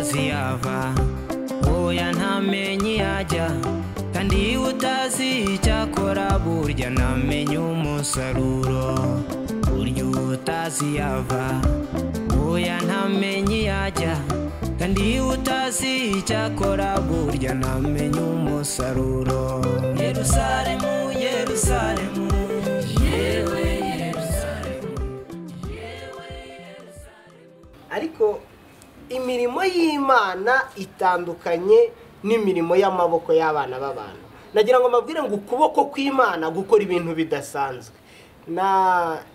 utazi yava, oya ntamenye yajya, kandi utazi icyakora burya ntamenye umusaruro. Burya utazi yava, oya ntamenye yajya, kandi utazi icyakora burya ntamenye umusaruro. Yerusalemu, Yerusalemu, yewe Yerusalemu. Ariko imirimo y'Imana itandukanye n'imirimo y'amaboko y'abana b'abantu. Nagira ngo mbabwire ngo ukuboko kw'Imana gukora ibintu bidasanzwe.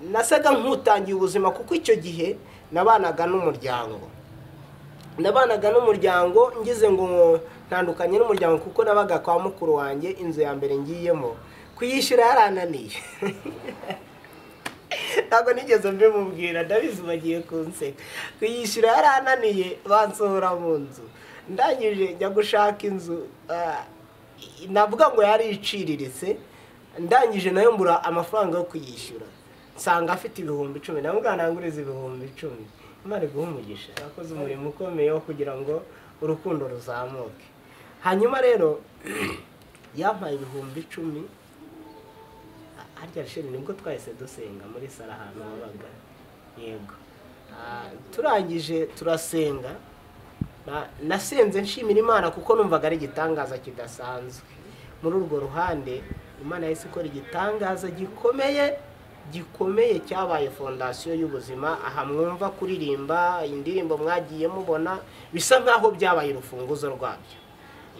Nasaga nkutangiye ubuzima kuko icyo gihe nabanaga n'umuryango. Nabanaga n'umuryango ngize ngo ntandukanye n'umuryango kuko nabaga kwa mukuru wanjye, inzu ya mbere ngiyemo kuyishyura yarananiye. Ntabwo nigeze mbimubwira, ndabizi bagiye kunseka. Kuyishyura yarananiye, bansohora mu nzu. Ndangije njya gushaka inzu, navuga ngo yari iciriritse, ndangije nayo mbura amafaranga yo kuyishyura. Nsanga afite 10,000, namubwira nangurize 10,000. Imana iguhe umugisha, yakoze umurimo ukomeye wo kugira ngo urukundo ruzamuke. Hanyuma rero yampaye 10,000. Harya sheri nibwo twahise dusenga muri sala ahantu wabaga. Yego. Turangije turasenga. Nasenze nshimira Imana kuko numvaga ari igitangaza kidasanzwe. Muri urwo ruhande Imana yahise ikora igitangaza gikomeye, gikomeye cyabaye fondasiyo y'ubuzima. Aha mwumva kuririmba indirimbo mwagiye mubona bisa nkaho byabaye urufunguzo rwabyo.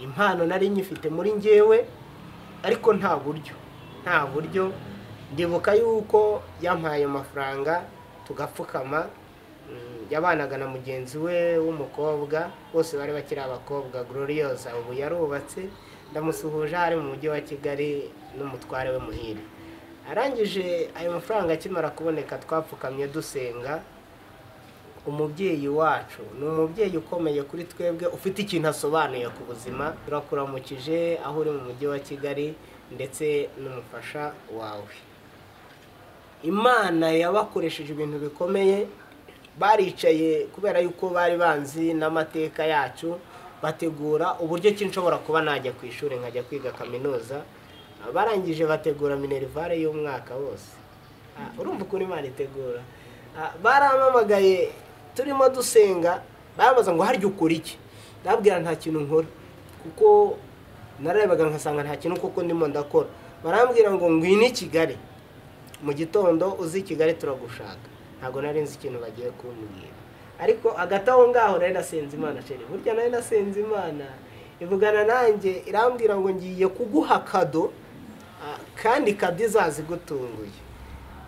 Impano nari nyifite muri njyewe ariko nta buryo, nta buryo. Ndibuka yuko yampaye amafaranga tugapfukama. Yabanaga na mugenzi we w'umukobwa, bose bari bakiri abakobwa. Gloriosa ubu yarubatse, ndamusuhuje ari mu mujyi wa Kigali n'umutware we Muhire. Arangije ayo mafaranga akimara kuboneka twapfukamye dusenga. Umubyeyi wacu ni umubyeyi ukomeye kuri twebwe, ufite ikintu asobanuye ku buzima. Turakuramukije aho uri mu mujyi wa Kigali ndetse n'umufasha wawe. Imana yabakoresheje ibintu bikomeye. Baricaye kubera yuko bari banzi n'amateka yacu, bategura uburyo ki nshobora kuba najya ku ishuri nkajya kwiga kaminuza. Barangije bategura minerivare y'umwaka wose. Urumva ukuntu Imana itegura. Barampamagaye turimo dusenga, bambaza ngo harya ukora iki? Ndababwira nta kintu nkora, kuko nararebaga nkasanga nta kintu koko ndimo ndakora. Barambwira ngo ngwino i Kigali mu gitondo, uzi Kigali turagushaka. Ntabwo nari nzi ikintu bagiye kumbwira, ariko hagati aho ngaho nari nasenze Imana. Sheri, burya nari nasenze Imana ivugana nanjye irambwira ngo ngiye kuguha kado, kandi kado izazigutunguye.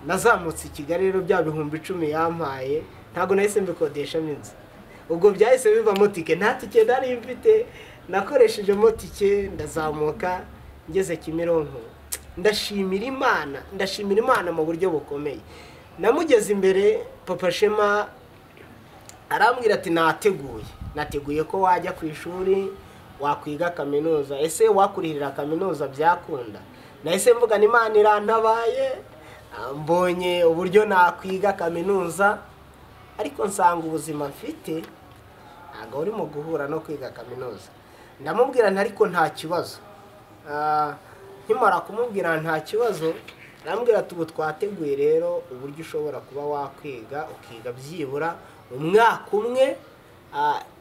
Nazamutse i Kigali rero bya 10,000 yampaye ntabwo nahise mbikodeshamo inzu. Ubwo byahise bivamo tike, nta tike nari mfite, nakoreshejemo tike ndazamuka ngeze Kimironko. Ndashimira Imana, ndashimira Imana mu buryo bukomeye. Namugeze imbere Papa Shema arambwira ati nateguye, nateguye ko wajya ku ishuri wakwiga kaminuza. Ese wakurihirira kaminuza byakunda? Nahise mvuga Imana irantabaye, mbonye uburyo nakwiga kaminuza, ariko nsanga ubuzima mfite ntabwo urimo guhura no kwiga kaminuza. Ndamubwira nti ariko nta kibazo. Nkimara kumubwira nta kibazo, arambwira ati ubu twateguye rero uburyo ushobora kuba wakwiga, ukiga byibura umwaka umwe,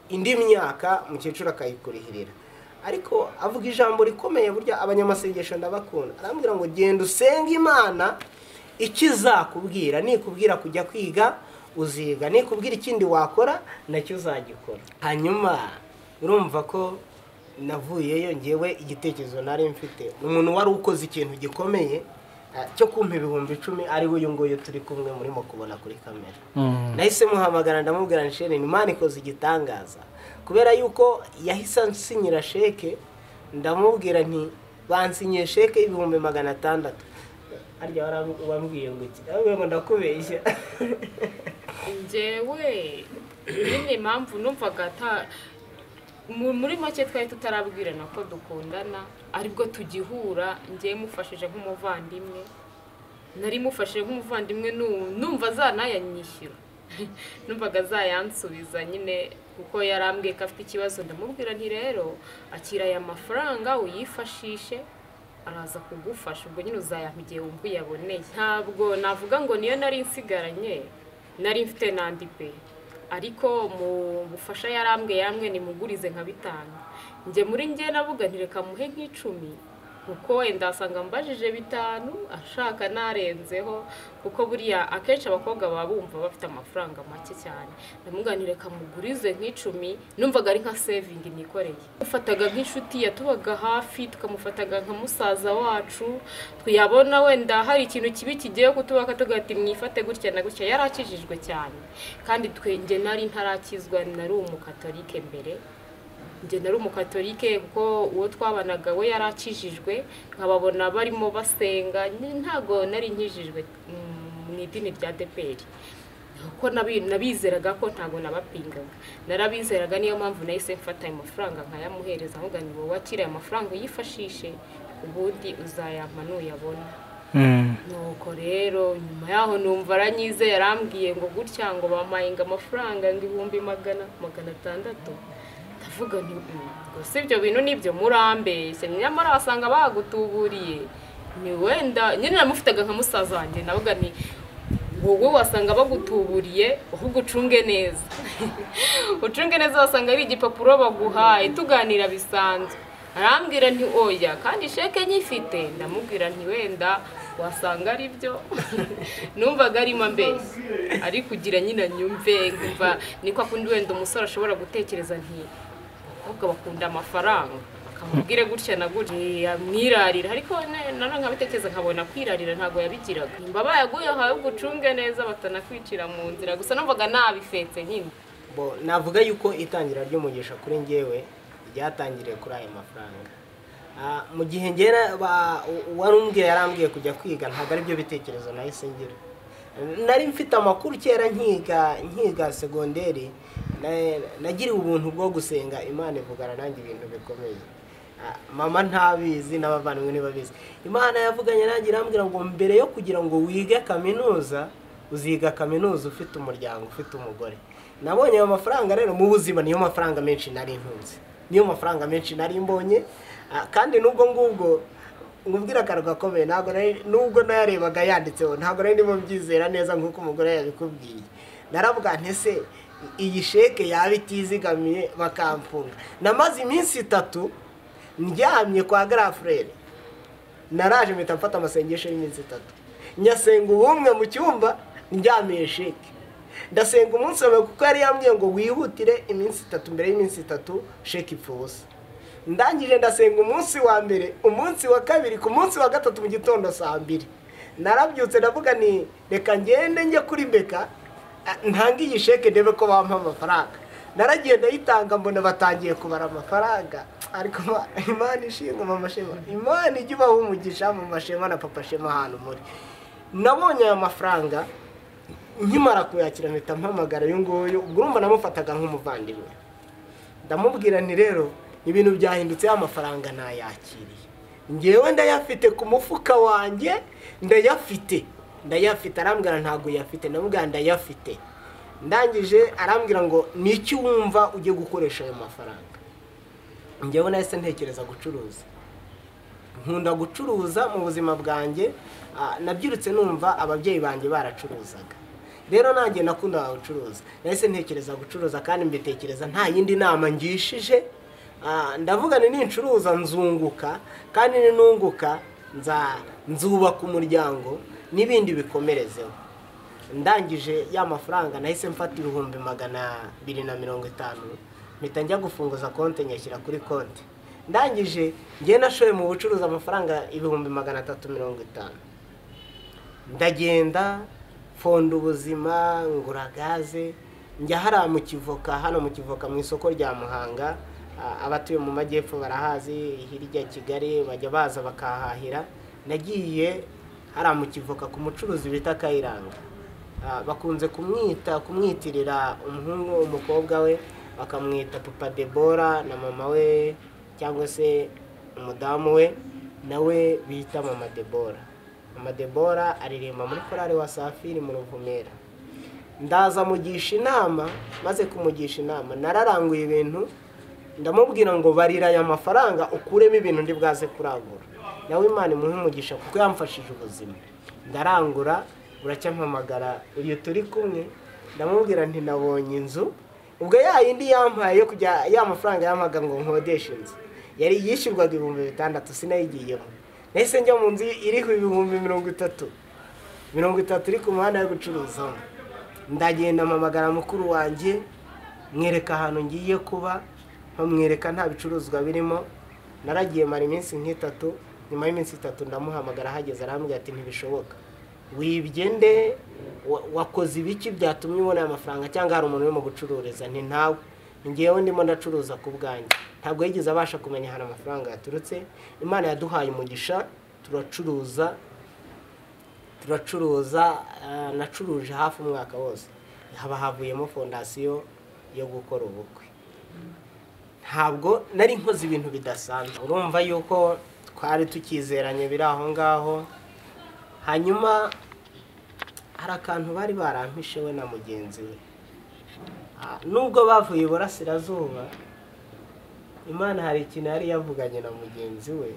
indi myaka mukecuru akayikurihirira. Ariko avuga ijambo rikomeye, burya abanyamasengesho ndabakunda. Arambwira ngo genda usenge Imana, ikizakubwira nikubwira kujya kwiga uziga, nikubwira ikindi wakora nacyo uzagikora. Hanyuma urumva ko navuyeyo ngewe igitekerezo nari mfite, umuntu wari ukoze ikintu gikomeye cyo kumpa 10,000 ari we uyu nguyu turi kumwe murimo kubona kuri kamera. Nahise muhamagara ndamubwira nshene Imana ikoze igitangaza, kubera yuko yahise ansinyira sheke. Ndamubwira nti bansinyiye sheke 600,000. Harya wambwiye ngo iki? Ndamubwira ngo ndakubeshya. Njyewe nyine impamvu numvaga muri make twari tutarabwirana ko dukundana, aribwo tugihura. Njye mufashije nk'umuvandimwe, nari mufashije nk'umuvandimwe, numva azanayanyishyura. Numvaga azayansubiza nyine kuko yarambwiye ko afite ikibazo. Ndamubwira nti rero akira aya mafaranga uyifashishe, araza kugufasha, ubwo nyine uzayampa igihe wumva uyaboneye. Ntabwo navuga ngo niyo nari nsigaranye, nari mfite n'andi pe, ariko mu bufasha yarambwiye nimugurize nka 5. Njye muri njye navuga nti reka muhe nk'icumi, kuko wenda asanga mbajije 5 ashaka narenzeho, kuko buriya akenshi abakobwa baba bumva bafite amafaranga make cyane. Ndamubwira nti reka mugurize nk'icumi, numvaga ari nka saving nikoreye. Mufataga nk'inshuti, yatubaga hafi, tukamufataga nka musaza wacu, tuyabona wenda hari ikintu kibi kigiye kutubaka tugati mwifate gutya na gutya. Yarakijijwe cyane, kandi twe njye nari ntarakizwa, nari umukatolike mbere. Njye nari umukatolike kuko uwo twabanaga we yarakijijwe, nkababona barimo basenga, ntago nari nkijijwe mu idini rya DPR, kuko nabizeraga ko ntago nabapingaga, narabizeraga. Niyo mpamvu nahise mfata ayo mafaranga nkayamuhereza, nkuga ni wowe wakira aya mafaranga uyifashishe, ubundi uzayampa nuyabona. Nuko rero nyuma yaho numva aranyize, yarambwiye ngo gutya ngo bampaye ngo amafaranga ngo 600,000. Ndavuga nti ngo si ibyo bintu nibyo murambeshye, nyamara wasanga bagutuburiye. Ni wenda nyine namufitaga nka musaza wanjye, navuga nti wowe wasanga bagutuburiye, ahubwo ucunge neza ucunge neza, wasanga ari igipapuro baguhaye. Tuganira bisanzwe, arambwira nti oya kandi sheke nyifite. Ndamubwira nti wenda wasanga ari byo numvaga arimo ambeshya, ari kugira nyine nyumve nkumva niko akundi. Wenda umusore ashobora gutekereza nti abakobwa bakunda amafaranga, akamubwire gutya na gutya amwirarira, ariko nanone nkabitekereza nkabona kwirarira ntago yabigiraga. Nimba bayaguye ahubwo ucunge neza batanakwicira mu nzira. Gusa numvaga nabifetse nyine. Bo navuga yuko itangira ry'umugisha kuri njyewe ryatangiriye kuri ayo mafaranga. Mu gihe ngera uwarumbwiye yarambwiye kujya kwiga, ntabwo ari byo bitekerezo nahise ngira. Nari mfite amakuru kera nkiga segonderi, nagiriwe ubuntu bwo gusenga Imana ivugana nanjye ibintu bikomeye. Mama ntabizi n'abavandimwe ntibabizi. Imana yavuganye nanjye irambwira ngo mbere yo kugira ngo wige kaminuza, uziga kaminuza ufite umuryango, ufite umugore. Nabonye ayo mafaranga rero mu buzima, niyo mafaranga menshi nari ntunze, niyo mafaranga menshi nari mbonye. Kandi nubwo ngubwo ngubwira akantu gakomeye, ntabwo nubwo nayarebaga yanditseho ntabwo nari ndimo mbyizera neza nk'uko umugore yabikubwiye. Naravuga nti se iyi sheke yaba itizigamiye bakamfunga. Namaze iminsi 3 ndyamye kwa Grafrere, naraje mpita mfata amasengesho y'iminsi 3, nyasenga ubumwe mu cyumba ndyamiye sheke. Ndasenga umunsi wawe kuko yari yambwiye ngo wihutire iminsi 3, mbere y'iminsi 3 sheke ipfa ubusa. Ndangije ndasenga umunsi wa mbere, umunsi wa kabiri, ku munsi wa gatatu mu gitondo saa 2 narabyutse ndavuga ni reka ngende njye kuri Beka ntange iyi sheke ndebe ko bampa amafaranga. Naragiye ndayitanga mbona batangiye kubara amafaranga. Ariko Imana ishinga Mama Shema, Imana ijya ibaha umugisha Mama Shema na Papa Shema ahantu muri. Nabonye aya mafaranga nkimara kuyakira mpita mpamagara uyu nguyu, ubwo urumva namufataga nk'umuvandimwe. Ndamubwira nti rero ibintu byahindutse, amafaranga nayakiriye, ngewe ndayafite ku mufuka wanjye, ndayafite. Arambwira ntago uyafite. Ndamubwira ndayafite. Ndangije arambwira ngo niki wumva ugiye gukoresha ayo mafaranga. Ngewe nahise ntekereza gucuruza. Nkunda gucuruza mu buzima bwanjye, nabyirutse numva ababyeyi banjye baracuruzaga, rero nanjye nakundaga gucuruza. Nahise ntekereza gucuruza kandi mbitekereza nta yindi nama ngishije. Ndavuga nti nincuruza nzunguka, kandi ninunguka nzubaka umuryango n'ibindi bikomerezeho. Ndangije ya mafaranga nahise mfata 250,000 mpita njya gufunguza konti nyashyira kuri konti. Ndangije ngiye nashoye mu bucuruzi amafaranga 350,000. Ndagenda fonda ubuzima, ngura gaze, njya hariya mu Kivoka, hano mu Kivoka mu isoko rya Muhanga. Abatuye mu majyepfo barahazi, hirya Kigali bajya baza bakahahira. Nagiye hariya mu Kivoka ku mucuruzi bita Kayiranga, bakunze kumwitirira umuhungu umukobwa we bakamwita Papa Debora, na mama we cyangwa se umudamu we nawe bita Mama Debora. Mama Debora aririmba muri korali wa Safiri mu Ruvumera. Ndaza mugisha inama, maze kumugisha inama nararanguye ibintu, ndamubwira ngo barira aya mafaranga ukuremo ibintu ndi bwaze kurangura. Nawe Imana imuhe umugisha kuko yamfashije ubuzima. Ndarangura, buracya mpamagara uyu turi kumwe, ndamubwira nti nabonye inzu. Ubwo ya yindi yampaye yo kujya ya mafaranga yampaga ngo nkodeshe inzu yari yishyurwaga 6000, sinayigiyeho. Nahise njya mu nzu iriho 30,000 30 iri ku muhanda yo gucuruzamo. Ndagenda mpamagara mukuru wanjye, mwereka ahantu ngiye kuba, nkamwereka nta bicuruzwa birimo. Naragiye mara iminsi nk'itatu, nyuma y'iminsi 3 ndamuhamagara, ahageze arambwira ati ntibishoboka, wibye nde, wakoze ibiki byatumye ubona aya mafaranga, cyangwa hari umuntu urimo gucururiza? Nti ntawe, ngewe ndimo ndacuruza ku bwanjye. Ntabwo yigeze abasha kumenya ahantu amafaranga yaturutse. Imana yaduhaye umugisha, turacuruza, nacuruje hafi umwaka wose, haba havuyemo fondasiyo yo gukora ubukwe. Ntabwo nari nkoze ibintu bidasanzwe, urumva yuko twari tukizeranye biri aho ngaho. Hanyuma hari akantu bari barampishe we na mugenzi we, nubwo bavuye iburasirazuba, Imana hari ikintu yari yavuganye na mugenzi we,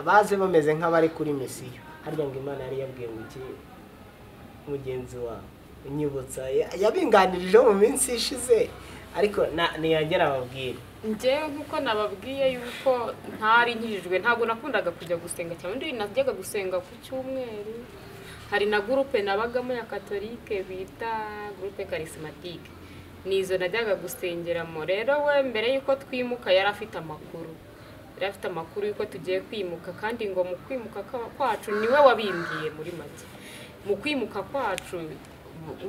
baze bameze nk'abari kuri misiyo. Harya ngo Imana yari yabwiye ngo iki mugenzi wawe unyibutsa, yabinganirije mu minsi ishize, ariko ntiyagera ababwira. Njyewe nkuko nababwiye yuko ntari nkijijwe, ntabwo nakundaga kujya gusenga cyane, undi najyaga gusenga ku cyumweru. Hari na groupe nabagamo ya Katolike bita groupe charismatique, nizo najyaga gusengeramo. Rero we mbere yuko twimuka yari afite amakuru, yari afite amakuru yuko tugiye kwimuka, kandi ngo mu kwimuka kwacu niwe wabimbwiye muri make. Mu kwimuka kwacu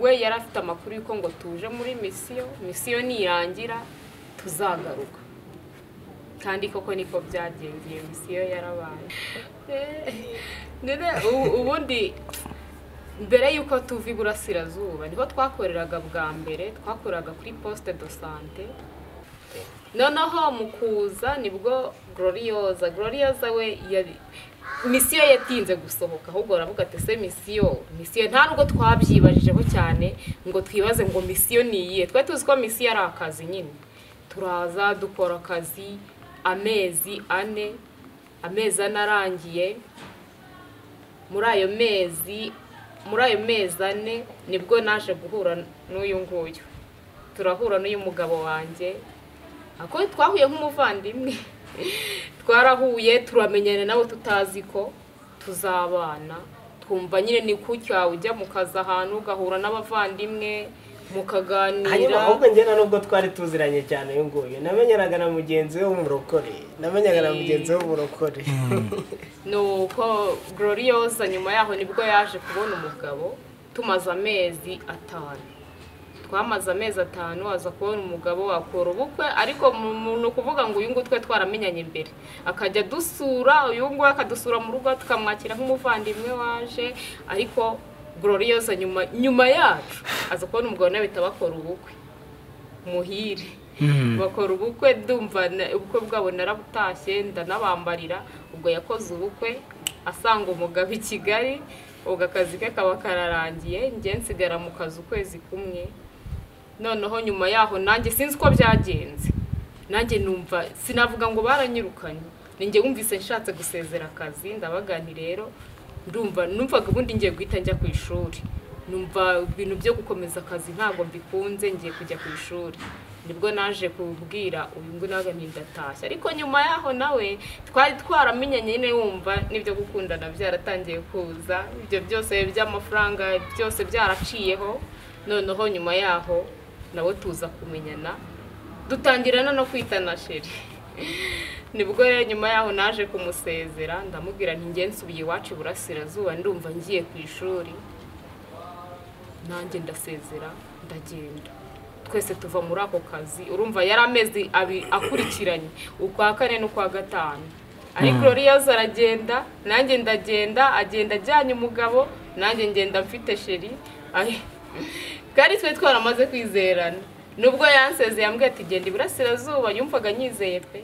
we yari afite amakuru yuko ngo tuje muri misiyo, misiyo nirangira tuzagaruka. Kandi koko niko byagenze, iyo misiyo yarabaye. None ubundi mbere yuko tuva iburasirazuba niho twakoreraga bwa mbere, twakoraga kuri poste de sante. Noneho mu kuza nibwo Gloriosa we misiyo yatinze gusohoka, ahubwo aravuga ati se misiyo nta nubwo twabyibajijeho cyane ngo twibaze ngo misiyo ni iyihe. Twe tuzi ko misiyo ari akazi nyine, turaza dukora akazi amezi 4, amezi 4 arangiye. Muri ayo mezi 4 nibwo naje guhura n'uyu nguyu, turahura n'uyu mugabo wanjye, ako twahuye nk'umuvandimwe, twarahuye turamenyana nabo tutazi ko tuzabana. Twumva nyine ni kucya ujya mu kazi ahantu ugahura n'abavandimwe mukaganira. Hanyuma ahubwo njye nubwo twari tuziranye cyane uyu nguyu namenyeraga na mugenzi we w'umurokore, Nuko Gloriosa nyuma yaho nibwo yaje kubona umugabo, tumaze amezi 5. Twamaze amezi 5 aza kubona umugabo akora ubukwe, ariko ni ukuvuga ngo uyu nguyu twe twaramenyanye imbere, akajya dusura uyu nguyu akadusura mu rugo tukamwakira nk'umuvandimwe waje. Ariko Gloriosa nyuma yacu aza kubona umugabo nawe bakora ubukwe muhire, bakora ubukwe. Ndumva ubukwe bwabo narabutashye ndanabambarira. Ubwo yakoze ubukwe asanga umugabo i Kigali, ubwo akazi ke kaba kararangiye, njye nsigara mu kazi ukwezi kumwe. Noneho nyuma yaho nanjye sinzi uko byagenze, nanjye numva sinavuga ngo baranyirukanye, ninjye wumvise nshatse gusezera akazi. Ndabaga nti rero ndumva numvaga ubundi ngiye guhita njya ku ishuri, numva ibintu byo gukomeza akazi ntabwo mbikunze, ngiye kujya ku ishuri. Nibwo naje kubwira uyu nguyu nawe nti ndatashye. Ariko nyuma yaho nawe twari twaramenyanye nyine, wumva n'ibyo gukundana byaratangiye kuza, ibyo byose by'amafaranga byose byaraciyeho. Noneho nyuma yaho nawe tuza kumenyana, dutangirana no kwitana sheri. Nibwo rero nyuma yaho naje kumusezera, ndamubwira nti ngiye nsubiye iwacu iburasirazuba, ndumva ngiye ku ishuri. Nanjye ndasezera ndagenda, twese tuva muri ako kazi. Urumva yari amezi 2 akurikiranye, ukwa 4 n'ukwa 5. Ariko Gloriosa aragenda, nanjye ndagenda, agenda ajyanye umugabo, nanjye ngenda mfite sheri. Kandi twe twaramaze kwizerana. Nubwo yansezeye yambwiye ati genda iburasirazuba, yumvaga nyizeye pe.